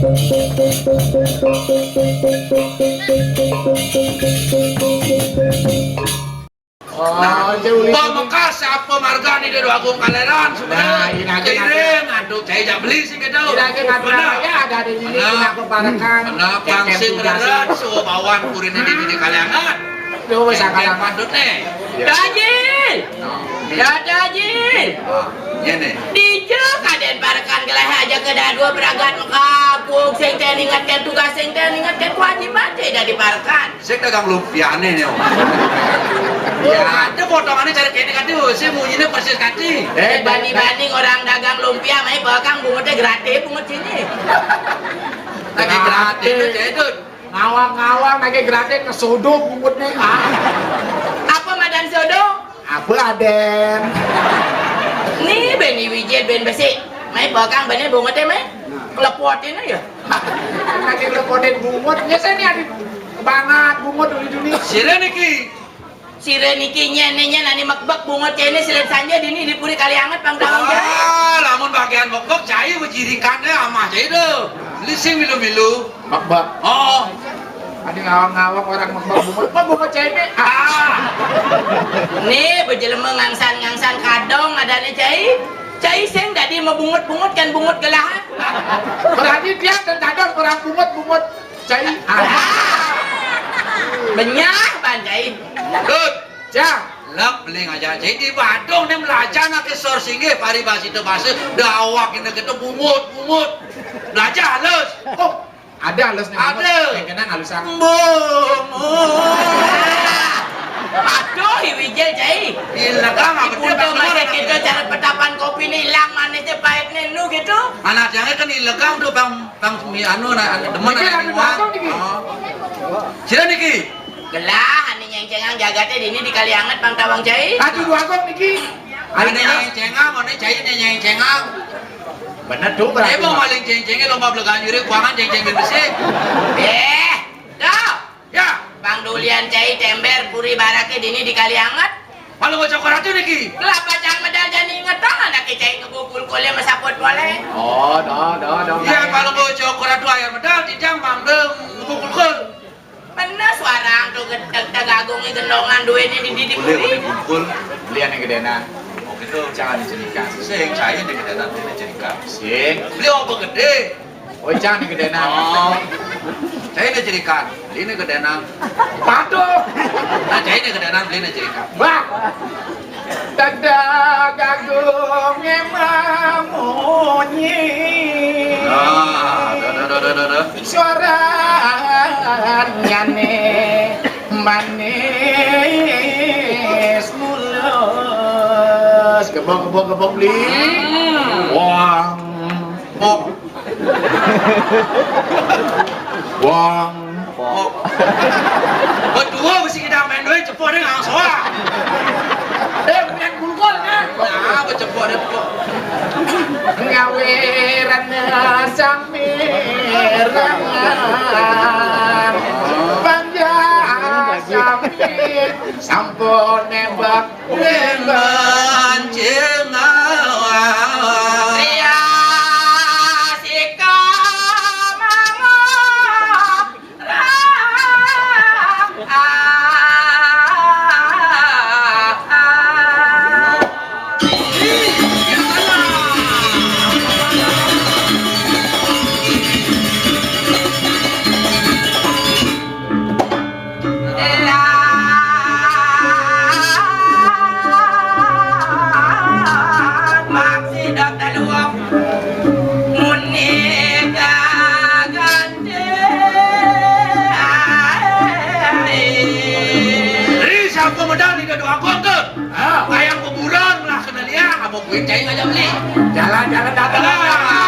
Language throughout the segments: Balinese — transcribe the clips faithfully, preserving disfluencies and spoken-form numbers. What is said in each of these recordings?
Oh, nah, jauh. Pamekas apa margane Déwa Agung Kaleran, nah, sebenarnya. Ini lagi kirim, aduh, saya jak beli sih gitu. Ini lagi ngatur. Benar. Ya, ada di sini, benar. Kena keparekan. Benar, pangsit rerat, so bawang kurine di, di Kalianget. Duh, wis. Kengkeng akal-akalan. Pandut nih. Ya. Dajil. Nah, ini. Ya, Dajil. Ah, iya nih. Dija kadén parekan gelah aja ke dadua beragat mekapuk, sing tén ingetke tugas, sing tén ingetke kewajiban, sing dadi parekan. Sing dagang lumpiane nih, Om. Ya, ada potongannya cari kene kati, sing munyine persis kati. Eh, bani-bani orang dagang lumpia, mai bekang bungutnya gratis, bungut sini. Lagi gratis, gratis. Itu, Cai Dut. Ngawang-ngawang, lagi gratis, kesudup bungutnya. Ah. Apa madan sudup? Apa aden? Nih, Beni Wijil, Ben Besi. Mai bekang, bani bungutnya, mai. Kelepotin aja. Lagi kelepotin bungut. Biasanya nih, ada banget bungut dulu-dulu. Sira niki. Sira niki nyén, nyén, ani mekbek bungut kéné silih sanja dini di Puri Kalianget pang tawang jai. Ah, lamun bagian mekbek cai bejirikannya amah cai tuh. Beli sing milu-milu. Mekbek. Oh. Ada ngawang-ngawang orang mekbek bungut. Apa bungut cai né? Ah. Nih, bejelema ngangsan-ngangsan kadong adané cai. Cai sing dadi mebungut-bungut kan bungut gelahan. Berarti dia dan kadong orang bungut-bungut. Cai. Ah. Benyah, Ban Cai. Dut. Cang. Lek beli ngajak cai di Badung nih, melajana ke sor singgih, paribasita basa, dawak ini kita bungut, bungut. Belajar halus. Oh, ada halus nih, bungut. Ada. Yang kena halusan. Bungut. Aduh, iwijil, Cai. Ilegang apa dia, Bang? Masih gitu, cara petapan kopi nih hilang manisnya, pahitnya nu gitu. Anak yang kan ilegang tuh, Bang. Tang mi anu, na, anu demen. Niki anu anu muat. Anu niki. Oh. Sira niki. Gelah, ane nyengcengang jagate dini di Kalianget pang tawang cai. Ratu Dwagung niki. Ane nyengcengang, ane cai ane nyengcengang. Bener tuh, berarti. Emang paling cengcengnya lomba belagaan juri kuangan cengceng besi. Eh, dah. Ya. Pang dulian cai tember puri barake dini di Kalianget. Kalau mau cokor atuh niki. Lah pacang medal jani ingetang anake cai ngebukul kule mesaput boleh. Oh, dah, dah, dah. Iya, kalau mau cokor atuh aya medal, tijang mangga ngebukul kul. Bener suarang tuh gedeg tagagungi gendongan duitnya di didi. Boleh, puri. Boleh bukul. Beli ane gedenan. Oh, gitu. Jangan diceritakan. Sing, saya di gedenan, beli cerita. Sing. Beli apa gede? Oh, cang ini gedenan. Oh. Saya ini jerikan. Ini gedenan. Waduh. Nah, saya ini gedenan, beli ini jerikan. Wah. Dada gagung emang munyi. Nah, dah, dah, dah, dah, dah, dah. Suaranya nih manis mulus. Gebok, gebok, gebok, beli. Hmm. Wang. Pok. Wang. Pok. Berdua mesti kita main duit, cepok dia ngang soa. Eh, main bulu gol, kan? Nah, apa cepok dia, pok? Ngawiran sambil rangan. Panjang sambil sampun nembak. Dengan jengawa. Ria sika mangok. Ri, siapa modal di Dadu Agung tuh? Ah, ayam kuburan lah kena liang, apa kuit cai ngajak beli? Jalan-jalan datang. Ah.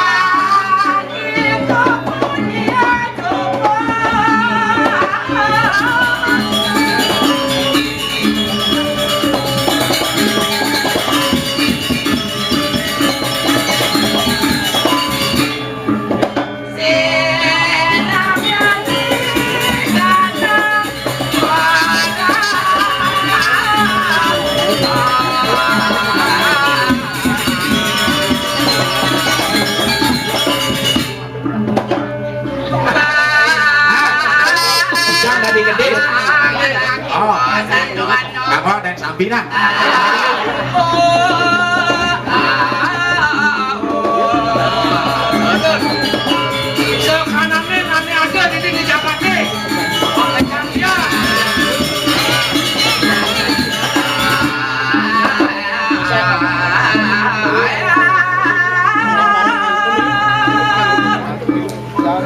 Pinang. Sekanané nané ada di sini jagaté. Pengejang dia.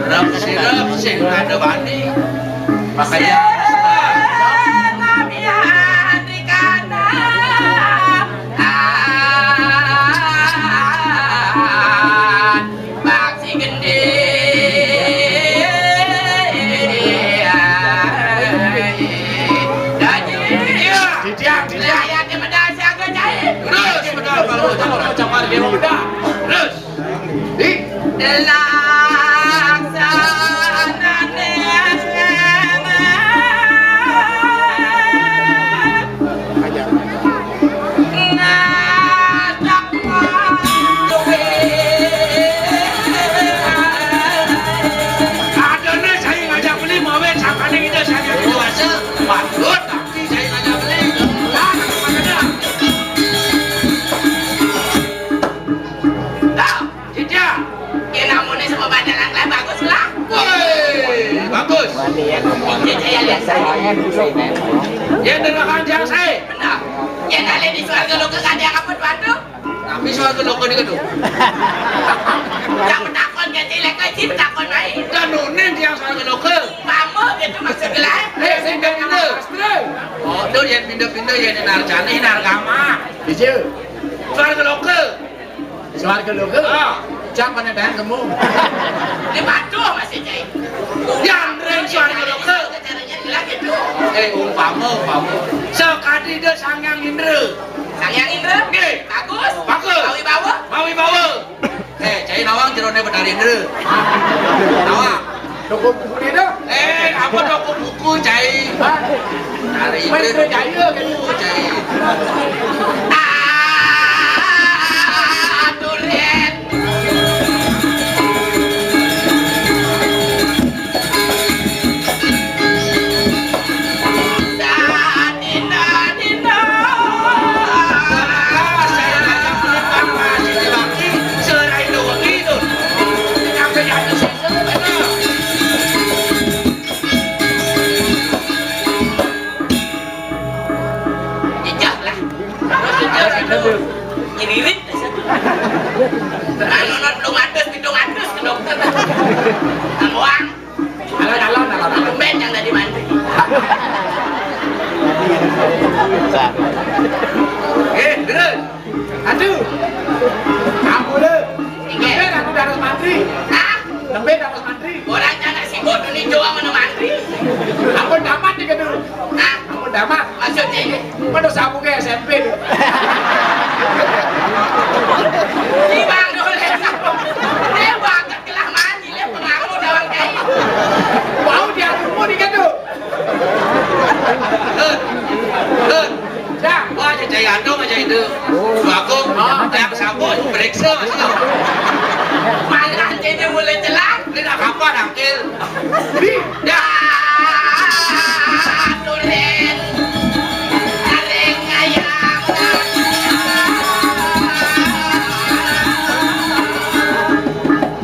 Rep sirep sing ada bani. Makanya Didiang, didiang. Terus, betul, kalau ucap, ucap, terus. Di? Laksanané ngajak. Adané saya ngajak beli, mawe sakane kita saya kuasa. Patut tapi saya ngajak beli. Lah, mana dah? Dah. Cicing. Kena muni sama badan yang lain bagus lah. Woi, bagus. Iya, saya lihat saya. Ya, dengarkan yang saya. Benar. Ya, nale di swarga loka kan yang apa tuh? Tapi swarga loka di gedung. Yang betakon kan cilek aja betakon lain. Dan nunin yang swarga loka. Mama gitu maksud gelai. Eh, pindah-pindah. Oh, tuh yang pindah-pindah ya di narjana, ini nargama. Iya. Swarga loka. Swarga loka. Ah. Cak mana dah kamu? Di batu masih cai. Yang ring swarga loka. Caranya lagi tuh. Eh, umpama, umpama. Sekadi dia Sang Hyang Indra. Sang Hyang Indra? Nggih. Bagus. Bagus. Mawi bawa? Mawi bawa. Eh, cai nawang jerone Betari Indra. Nawang. Toko buku dia dah. Eh, apa toko buku, cai? Hah? Betari Indra. Main Indra Jaya, kan? Buku, cai. Ah, tulen. Jejak lah. Terus jejak itu. Nyiririt. Nah, nonton belum atus, belum atus ke dokter. Nang uang. Alah, alah, alah, alah. Tumben yang tadi mandi. Eh, terus. Aduh. Ampun, Le. Inggih. Tumben aku harus mandi. Hah? Tumben harus mandi. Orang jangan sibuk, ini Jawa mana mandi. Ampun, dapat nih, Kedu. Hah? Ampun, dapat. Maksudnya ini? Pada sapu ke S M P tuh. Di Bang Dole, sapu. Dia banget kelah mandi, dia pengaku doang kayak. Mau diatur, mau dikandung. Hut, hut. Dah. Wah, aja jaya andong aja itu. Bagus. Oh, yang sapu, periksa masih. Malah jadi mulai jelas. Ini nak apa, Angkil? Dah. Tulen. Taring ayam.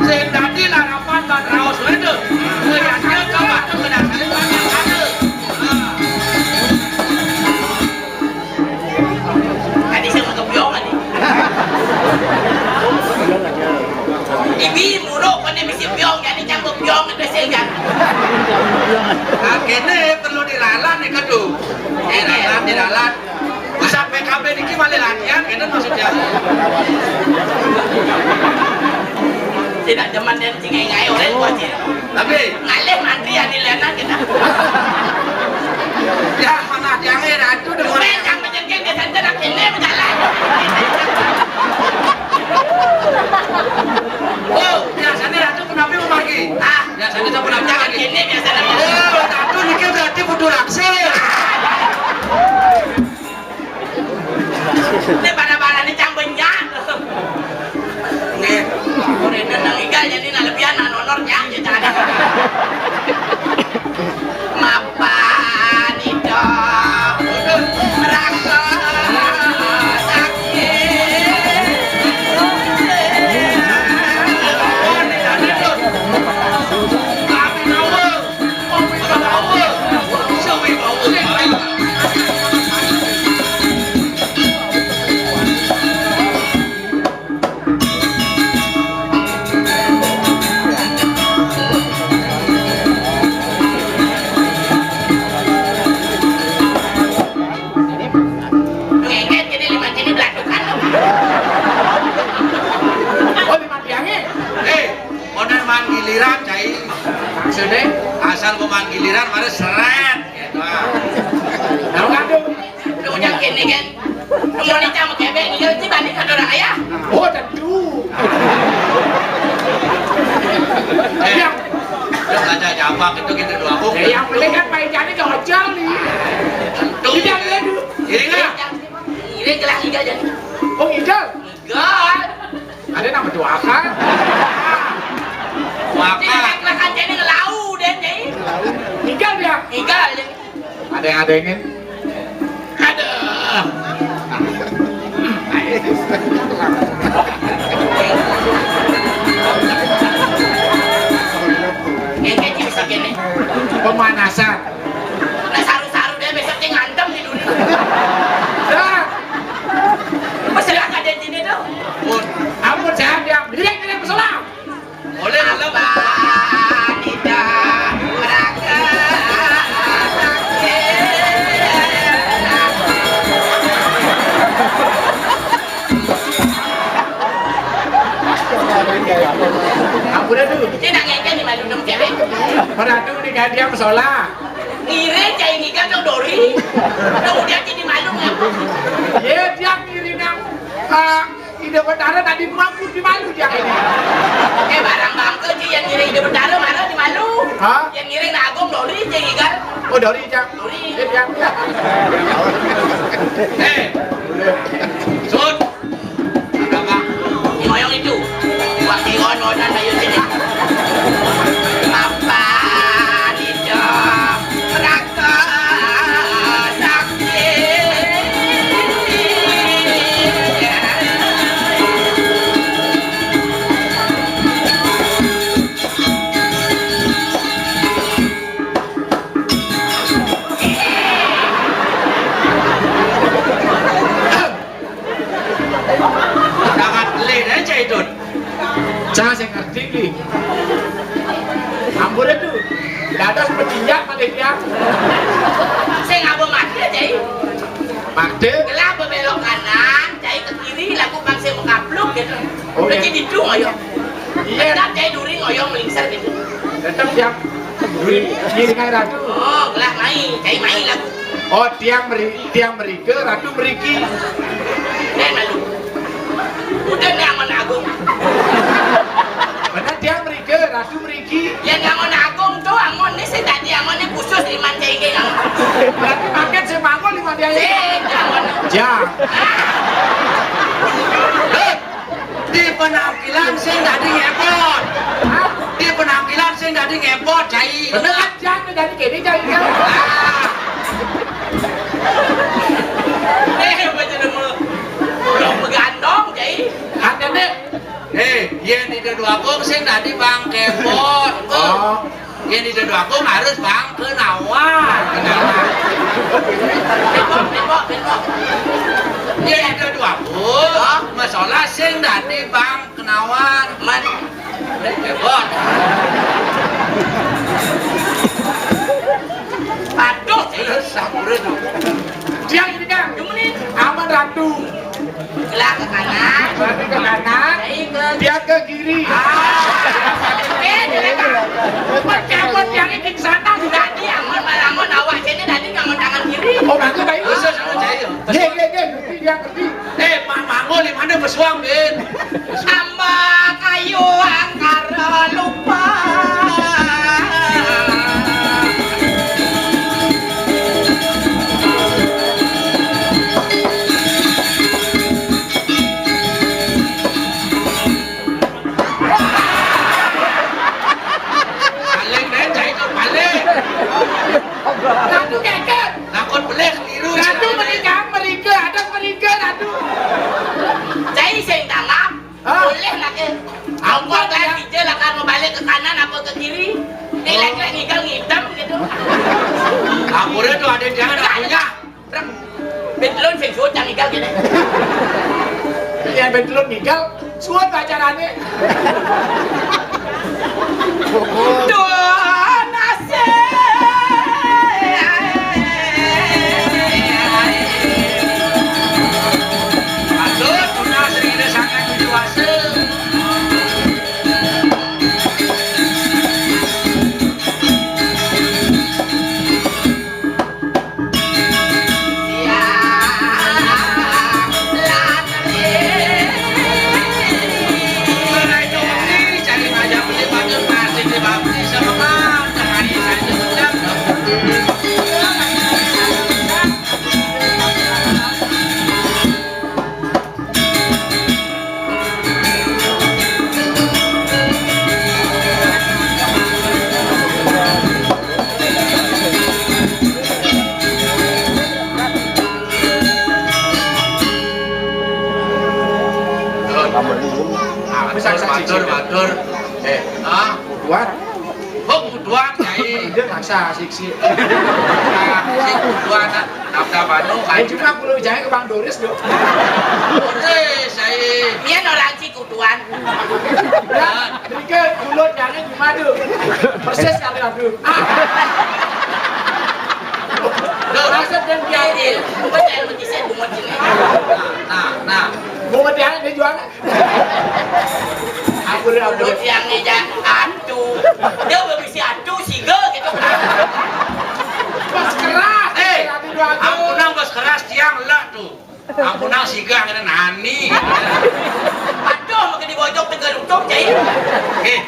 Sing dadi larapan lan raos wae to. Kayane kabeh kena sing panen satu. Tadi saya mau ke Pyong tadi. Ibi muruk kene mesti Pyong, jadi cang ke Pyong itu sih kan. Akhirnya perlu dilalat nih, Kedu. Eh, dilalat, dilalat. Pusat P K B niki malih latihan, ngeten maksudnya. Tidak zaman dan cingai ngai orang kuaci. Tapi ngalih mantri ya di lena kita. Ya, mana tiangnya ratu dengan. Tumben yang menjengking di sana nak ini berjalan. Oh, biasanya ratu kenapa mau pergi? Ah, biasanya tak pernah pergi. Ini biasanya. Oh, ratu niki berarti butuh raksasa. Ini barang-barang ini cang banyak. Nggih. Urene nang igal jadi nang lebihan nang honor cang ya cang. Mapan itu. Merasa Sudah, asal pemanggilan mari seret. Gitu. Tahu kan tuh? Lu jangan gini kan. Lu mau nikah sama kebek, dia sih balik ke orang ayah. Oh, tentu. Eh, ya. Lu baca jambak itu gitu doang. Oh, ya, yang penting kan Pak Ijani gak ojol nih. Tentu. Tidak, tidak, dulu. Ini enggak? Ini gelah tiga jadi. Oh, ngidal? Enggak. Ada nama doakan. Maka. Tidak, gelah kan jadi ngelau deh, jadi. Ngidal dia. Ngidal jadi. Ada yang, ada yang ingin? Aduh. Ngekek sih bisa gini. Pemanasan. Nah, saru-saru dia besok dia ngantem di dunia. Dah. Masalah ada sini tuh. Ampun, ampun, saya diam. Jadi yang kena pesola. Oleh dalam Ampun, aduh. Dia nak ngekek di malu dong, cewek. Peratu ni kadiam solah. Ngire cai ngiga dong dori. Dong udah cai di malu ngapa? Ye, dia ngiri nang, ah, Ida Betara tadi mampu di malu dia ini. Eh, barang bangke cai yang ngire Ida Betara mana di malu? Hah? Yang ngire nak agung dori cai ngiga. Oh, dori, Cak. Dori. Eh, dia. Eh, Sud. Ngoyong itu. Wah, kion onan ayo sini. Apa itu? Neraka sakti. Sangat pelit aja itu. Cah, saya ngerti ni. Ampun itu. Dadas petinjak pada dia. Saya ngapa mati aja ini? Mati. Kelapa belok kanan, cai ke kiri, lagu bangsa mengkapluk gitu. Oh, iya. Jadi itu ayo. Iya. Tetap cai duri ngoyong melingser gitu. Tetap siap. Duri, kiri kanan. Oh, gelah mai, cai mai lagu. Oh, tiang meri-, tiang merike, ratu meriki. Nen malu. Udah nih angon agung. Mana tiang merike, ratu meriki. Ya angon agung tuh, angon ini sih tadi angon ini khusus lima cengkeh. Berarti makan semangkol lima dia. Sing, angon. Ya. Hei, di penampilan sing dadi ngepot. Di penampilan sing dadi ngepot, cai. Bener kan, Cang? Dadi kene, Cang, ya. Eh, apa jeneng lu? Belum begandong, cai. Ada, Nek. Eh, yen Ida Dwagung sing dadi bang kepot. Oh. Yen Ida Dwagung harus bang kenawan. Tembok, tembok, tembok. Yen Ida Dwagung, masalah sing dadi bang kenawan. Man. Hebat. Aduh, sampura tuh. Dia ini kan, aman ratu. Gelah ke kanan. Berarti ke kanan, baik ke dia ke kiri. Ah. Eh, dia kan. Perkebun yang ini di sana. Tadi aman, malaman awak sini tadi ngangon tangan kiri. Oh, bagus, baik. Khusus sama saya. Dia, dia, dia, ngerti, dia ngerti. Eh, Mak Mango di mana pesuang, Bin? Ambak ayu angkara lupa. Paling deh, cai kok paling. Ratu keket. Takut pelih keliru. Ratu menikah, merike, ada merike, Ratu. Cai sing tanggap. Hah? Boleh lah ke. Apa apa kan ya? Kita lah kan mau balik ke kanan apa ke kiri. Dia lagi-lagi ngidam gitu. Ampura tuh ada jangan punya. Betlon sing suut yang igal kene. Yen betlon igal, suut acarane. Duh, nasib. Aduh, tunas ring ida sangat dewasa. Matur, matur, matur. Eh, ah, kuduan. Oh, kuduan, Cai. Dia maksa sik-sik. Nah, si kuduan, nah, nafkah banu, eh, cuma kulo jahit ke Bang Doris, Dok. Doris, Cai. Iya, orang si kuduan. Ya, jadi ke kulo jahit gimana, Dok? Persis kali aku. Dok. Maksud dan dia adil. Bukan yang begitu, bungut ini. Nah, nah. Bungut yang dijual. Aku udah, aku udah. Yang ngeja atu. Dia bisi atu siga gitu. Bos keras. Eh, ampunang bos keras tiang lah tuh. Ampunang siga ngene nani. Aduh, makin di bojok tegal ucok, Cai. Eh,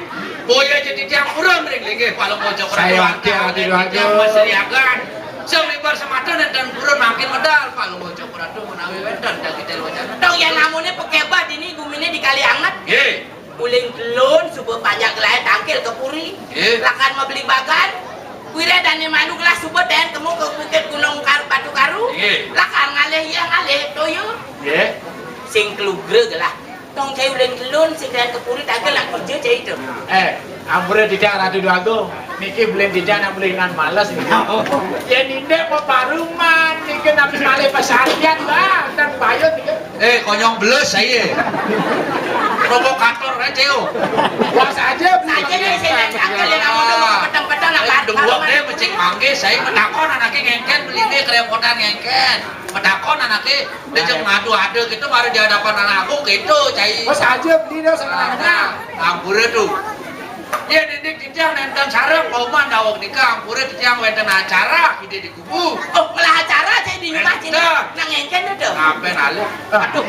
boya jadi tiang purun ring linggih palung bojok. Saya ratu wakil, ati tiang ratu. Maseriagan. Semibar semata nenten purun makin medal palung bojok ratu menawi wenten dagite locan. Dong, yang namanya pekebah dini gumine di kali anget. Nggih. Uling telun suba panjak gelai tangkil ke puri. Nggih. Lakar mabeli bagan. Wira dane manuk lah suba ten kemu ke Bukit Gunung Kar-, Batu Karu. Nggih. Lakar ngalih iya ngalih toya. Nggih. Sing kelugra gelah. Tong cai uling telun sing ten ke puri tagel lah kerja cai tu. Eh, ampura tidak Ratu Dwagung. Niki beli tidak nak beli nan males niki. Ya nindek mau paruman niki nak malih pasarian, Bang. Dan bayut niki. Eh, konyong belus saya. Provokator aja yo. Bos aja beli. Saja nih, saya nak cakap, ya, kamu tuh mau petang-petang, nak. Ayo, dua deh, mecik manggis, saya metakon anaknya ngengken, beli dia kerepotan ngengken. Metakon anaknya, dia jangan ngadu ada gitu, baru di hadapan anak aku gitu, cai. Bos aja beli dah sebenarnya. Nah, ampura tuh. Ya, didik titiang nenten sareng, pauman daweg nika, ampura titiang wenten acara, ide di kubu. Oh, ngelah acara saya di rumah sini. Enten. Nang ngengken tu. Ngaben alit. Aduh.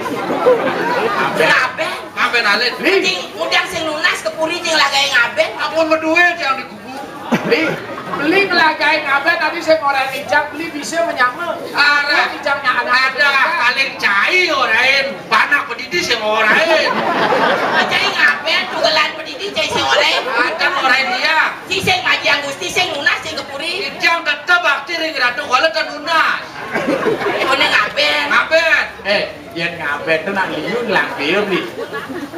Ngaben. Ngaben. Ngaben alit. Li. Cing, udang sing nunas ke puri, cing, lagae ngaben. Ampun, beduit yang di kubu. Li, beli ngelagae ngaben tadi saya orang ijab, beli bisa menyama. Arah. Ijabnya ada. Ada, paling cai orain, panak pedidi sing orain. Cai ngaben, tugelan pedidi, cai sing orain. Ada orain dia. Si sing ngaji Angusti, sing nunas, sing ke puri. Ijang tetep bakti ring Ratu Kuala tenunas. Kone ngaben. Ngaben. Eh, yen ngaben tu nak liun lang dia beli.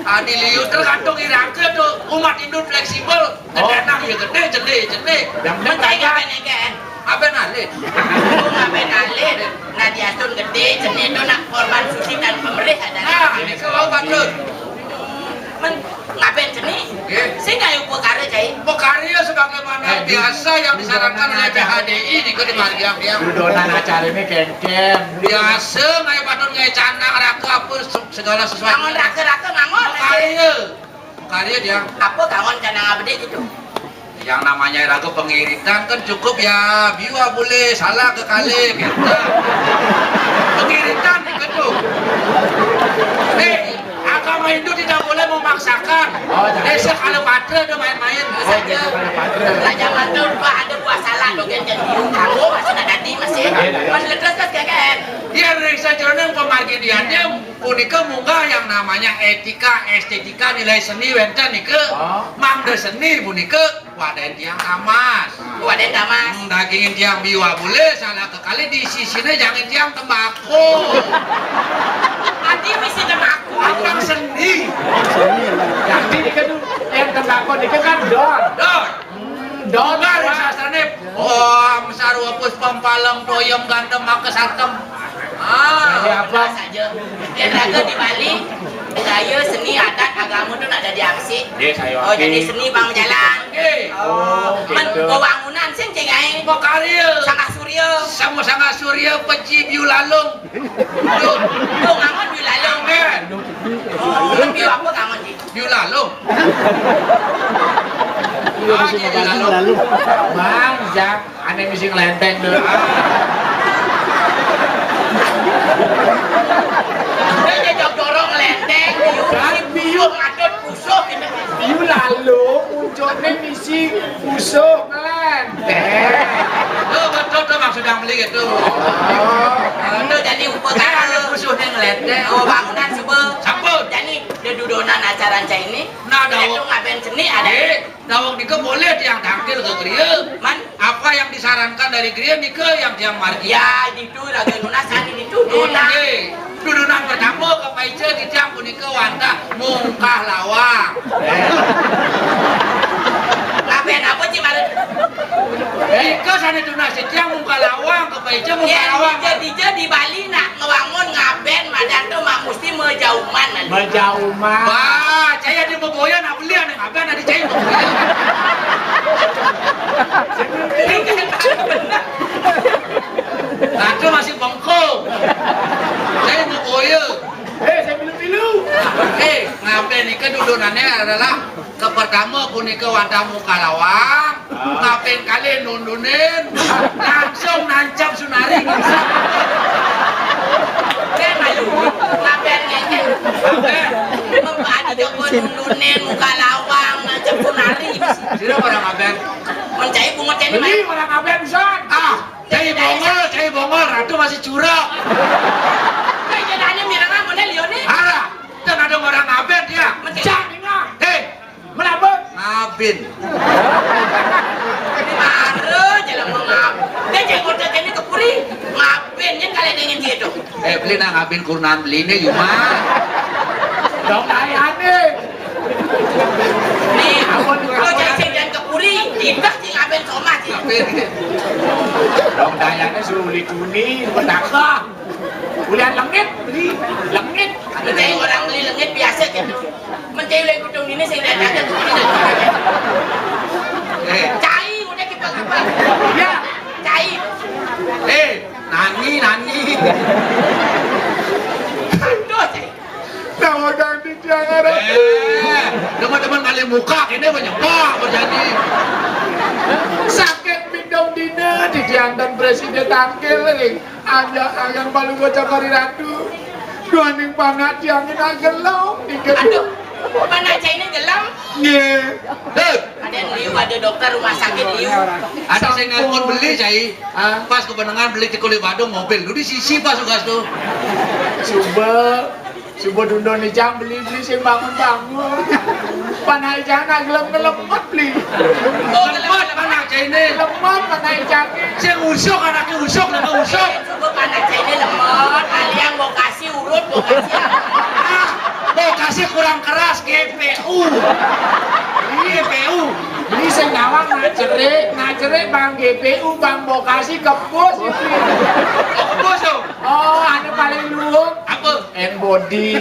Adi liun tergantung irangke tu. Umat Hindu fleksibel. Oh. Gede nang ya gede, jele, jele. Yang penting ngaben, ngaben. Ngaben alit. Oh, ngaben alit. Nah, diasun gede, jele tu nak korban suci dan pemerih ada. Nah, ini kalau bagus. Men, ngaben jeni? Nggih. Sing kaya upakara, cai. Upakara ya sebagaimana biasa yang disarankan oleh P H D I di kedimargian yang. Dudonan acara ini kengken. Biasa, ngayu patut ngayu canang, raka, apa, se-, segala sesuatu. Ngangon raka-raka, ngangon. Upakara. Upakara dia. Apa kangon canang abdi gitu? Yang namanya raga pengiritan kan cukup ya, biwa boleh salah ke kali gitu. Pengiritan itu. Eh, agama Hindu tidak boleh memaksakan. Oh, jangan. Desa kalau patra udah main-main saja. Raja Matur, Pak, ada buah salah, dogen jadi kamu masih nak dadi masih. Iya, iya. Masih lekas, kan? Dia dari sajonan pemargi dia, dia punika munggah yang namanya etika, estetika, nilai seni wenten nika. Oh. Mangda seni punika. Waden tiang tamas. Waden tamas. Hmm, dagingin tiang biwa boleh, salah kekali di sisine jangan tiang tembako. Adi misi tembako. Abang seni. Jadi dikedu yang tembako dike kan don. Don. Hmm, don. Dari sastrane, Om sarwa puspam palem toyem gandem maka sarkem. Ah, jadi apa? Saja. Yang raga di Bali, budaya, seni, adat, agama tu nak jadi apa sih? Nggih, saya. Oh, jadi seni bang berjalan. Nggih. Oh, men gitu. Pewangunan sing cengai. Pekarya. Sangah surya. Sama sangah surya, peci biu lalung. Tuh. Tuh, ngangon biu lalung. Nggih. Oh, biu apa ngangon, Ji? Biu lalung. Iya, ah, mesti iya, makan biu lalung. Bang, Jang. Ane misi ngelenteng dulu. Dia jajak dorong ngelenteng, biu, kan? Biu ngadut pusuh gitu. Biu lalu, puncuknya misi pusuh ngelenteng. Tuh, betul tuh maksud yang beli gitu. Oh. Itu jadi upakara. Ada pusuhnya ngelenteng. Oh, bangunan subuh. Sampun. Jadi, dia dudonan acara ini. Nah, ada itu ngapain seni ada. Eh. Daweg nika boleh tiang tangkil ke griya. Man? Apa yang disarankan dari griya nika yang tiang margi. Ya, ditu raga nunas ane ditu. Nggih. Dudunan pertama kapaica titiang punika wantah mungkah lawang. Ngaben apa, Ci Maren? Eh, ika sané tunas titiang mungkah lawang, kapaica mungkah lawang. Dija, dija di Bali nak ngwangun ngaben madan to mak musti majauman. Majauman. Wah, cai ada beboya nak beli, ada ngaben ada cai beboya. Ratu masih bengkok. Cai beboya. Eh, saya pilu-pilu. Eh, ngaben nika dudunannya adalah ke pertama punika wantah mungkah lawang, ngaben kalih nundunin, langsung nancap Sunari. Ngaben ayu, ngaben ngecek. Ngaben. Ada coba nundunin mungkah lawang, nancap Sunari. Sira orang ngaben. Mencai bungut ini. Beli orang ngaben pisan. Ah, cai bongol, cai bongol, Ratu masih curang. Kayak jadinya mirangan model Lione. Arah, dan ada orang ngaben dia. Mencai. Cak, ingat. Hei, Melabun. Ngabin. Baru aja lah mau ngab. Dia cek kota kene ke puri. Ngabin, yang kalian ingin dia tuh. Eh, beli nak ngabin kurunan beli ini, Yuma. Dong, ai aneh. Nih, kalau cek dan ke puri, kita sih ngabin somah sih. Ngabin. Dong, dayanya suruh beli tuni, petaka. Kuliah lengit, beli lengit. Ada orang beli lengit biasa gitu. Mencai ulai gedung ini sing datang. Eh. Cai udah kita apa? Ya, cai. Eh, nani, nani. Aduh, cai. Nama ganti jangan. Eh, teman-teman kali muka ini banyak pak berjanji. Sakit pindong dina di jantan presiden tangkil nih. Ada ayam paling bocah kari ratu. Duaning panak tiangin agelong. Aduh, mana cai ini gelem? Nggih. Hei, ada liu, ada dokter rumah sakit liu. Ada saya nelpon beli cai. Hah? Pas kepenengan beli di Kulit Badung mobil. Lu di sisi pas tugas tuh. Coba. Subuh dundun ijang beli-beli sing bangun-bangun. Panah ijang nak gelem ngelemot beli. Lemot panah cai ini. Lemot panah ijang. Sing usuk anaknya usuk, nama usuk. Subuh panah cai ini lemot, kalian bokasi urut, bokasi apa? Ah, bokasi kurang keras, G P U. G P U. Beli sing nawang nak cerik, nak cerik bang G P U, bang bokasi kebus. Kebus tuh. Oh, anu paling luhur. Apa? Hand body.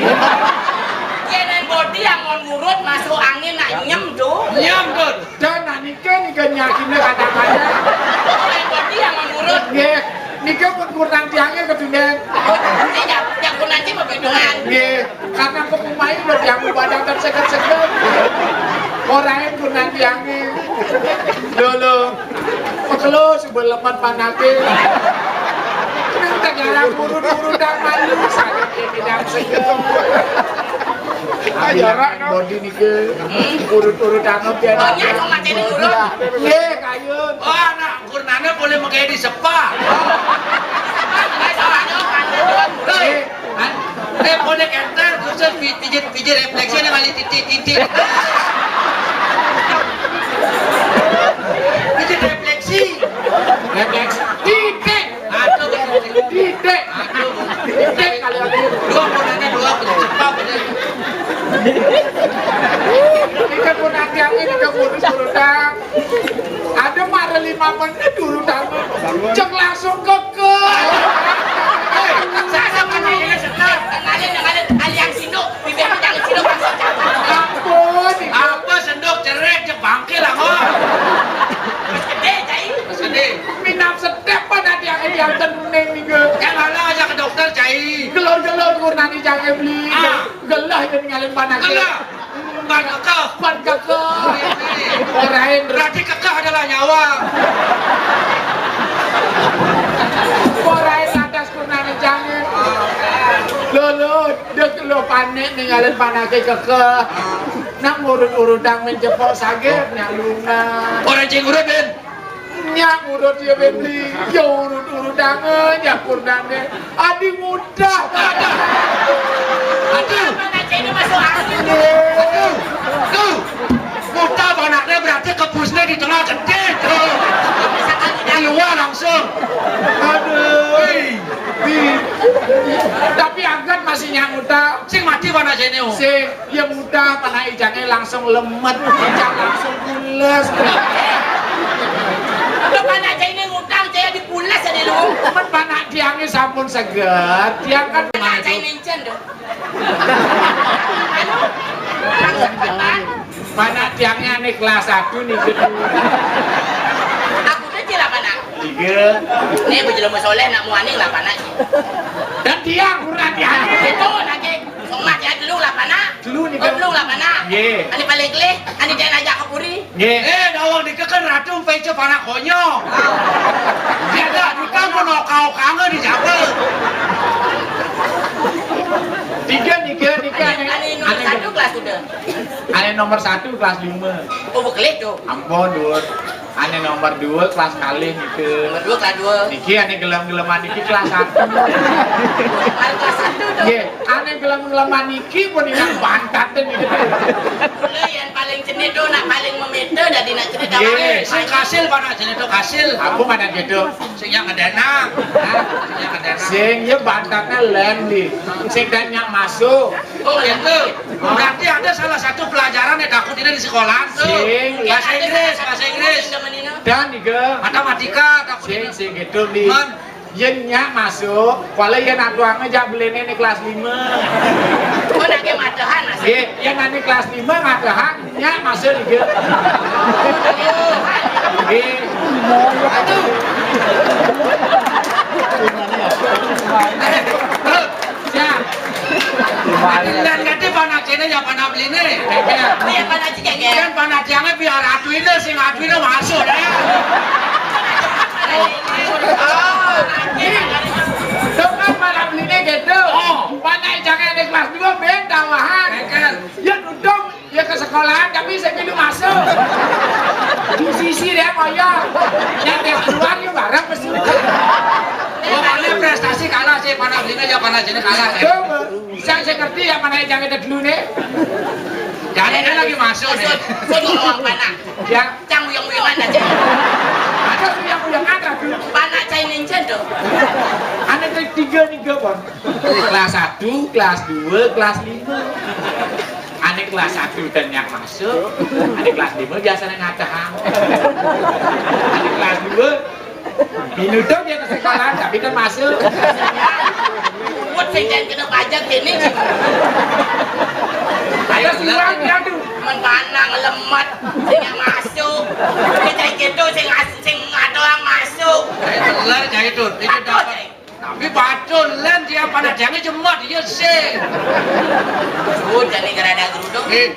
Yen hand body yang mau ngurut masuk angin nak nyem tuh. Nyem tuh. Dan nak nika nika nyakine kadang-kadang. Oh, hand body yang mau ngurut. Nggih. Nika pun kurang tiangnya ketunden. Ini jak, jak pun nanti mau bendungan. Nggih. Karena kok umai udah tiang badan tersekat-sekat. Orang yang kurang tiangnya. Lho, lho. Pekelo sebel lemet panake. Nang tak jalan urut-urut dan malu, sakit ini dan seger. Ayo, Rak, no. Bodi nike, urut-urut anu pian. Oh, iya, kok mateni urut? Iya, kayun. Oh, anak kurnane boleh mengkayak di sepa. Hei, eh, boleh kenter, khusus pi-, pijit, pijit refleksi ada kali titik-titik. Pijit refleksi. Refleksi. Titik. Aduh, betul. Titik. Aduh. Titik kali aku. Dua, pun ada dua, betul. Cepat, betul. Ini kan pun hati-hati, ini kan pun suruh dah. Ada marah lima menit dulu, dah. Cek langsung ke, ke. Hei, saya sama ini setel. Kenalin, kenalin, aliang sinduk. Bibir aku jangan sinduk, langsung cabut. Ampun, apa sendok jerek, cek bangke lah, kok. Mas gede, cai. Mas gede. Minap sedep pada dia, dia teneng nih, gue. Yang ngalah aja ke dokter, cai. Gelor-gelor, gue nani jangan beli. Ah. Gelah, dia ninggalin panas. Gelah. Ban kekeh. Ban kekeh. Orain. Berarti kekeh adalah nyawa. Orain lantas pun nani jangan. Lo, lo. Dek lo panik ninggalin panake kekeh. Nang urut-urutang mencepok saged nyak lunga. Orang cing urut, Ben. Nyak urut ya, Ben. Ya urut-urutang nyak purnane. Adi mudah. Aduh. Mana cai ini masuk angin? Aduh. Tuh. Mudah panaknya berarti kebusnya di tengah gede, tuh. Di luar langsung. Aduh. Hei. Di-, tapi angkat Panak jene, oh. Sing, ya mudah, panak ijangé langsung lemet, ijang langsung pules. Lho, panak jene ngutang, jaya dipules ade lho. Men panak tiangé sampun seger, tiang kan panak jene encen, lho. Anu, langsung cepat. Panak tiangé ané kelas satu nih, gedhe. Aku tuh cilak panak. Tiga. Nih, Bu Jelema Soleh, nak muaning lah panak. Dan tiang, kurang tiang. Itu lagi. Song mah dia dulu lah panak. Dulu nih, oh, kan? Dulu lah panak. Nggih. Ané paling kelih, ané dia ajak ke puri. Nggih. Eh, dawang dikeken ratu pece panak konyol. Dia ada di kamu nokau kangen di Jabal. Tiga, tiga, tiga. Ané, ané nomor satu kelas udah. Ané nomor satu kelas lima. Oh, bekelih tuh. Ampun, Dur. Ané nomor dua kelas kalih niki. Nomor dua kelas dua. Niki ané gelem-geleman niki kelas satu. Kelas satu tuh. Nggih, ané gelem-geleman niki pun ilang bantat niki. Lho, yang paling cenit tuh, nak paling memete dadi nak cenit. Nggih, sing kasil panak cenit tuh kasil. Aku mana gitu? Sing yang ngedenang. Hah? Sing yang ngedenang. Sing ya bantatnya lén di. Sing nyak masuk. Oh, gitu. Berarti ada salah satu pelajaran yang takut ini di sekolah tuh. Sing. Bahasa Inggris, bahasa Inggris. Dan juga matematika takut sing, ini. Sing gitu di. Man. Yén nyak masuk, kuala yén atuangé jak beliné ning kelas lima. Oh, nak ke matehan, Mas? Nggih, yén ané kelas lima matehan, nyak masuk juga. Nggih. Aduh. Siap. Lan kate panak kene ya panak beliné. Iya, panak cek ya. Kan panak tiangé biar atuine sing atuine masuk ya. Tuh kan panak beliné gitu. Oh. Panak jangan di kelas dua ben tawahan. Kan. Ya duduk ya ke sekolahan tapi saya pintu masuk. Di sisi dia ngoyo. Yang tes keluar ya bareng mesti. Pokoknya prestasi kalah sih panak beliné ya panak sini kalah. Tuh. Saya, saya ngerti ya mana yang kita dulu nih. Jangan ini lagi masuk nih. Sun, sun ngomong apa nak? Ya. Cang uyang-uyangan aja. Ada uyang-uyangan ada dulu. Panak cai ninja tuh. Anak dari tiga nih gak, Bang. Kelas satu, kelas dua, kelas lima. Anak kelas satu dan yang masuk. Anak kelas lima biasanya ngatahan. Anak kelas dua Minuto dia ke sekolah, tapi kan masuk. Buat sing jangan kena pajak ini. Ayo silang ya tuh. Men panang lemet, sing yang masuk. Kita gitu sing as-, sing ada yang masuk. Saya bener, saya tuh. Ini dapat. Tapi batul lan dia panak jange jemot, iya sing. Oh, jane gerada geruduk. Eh.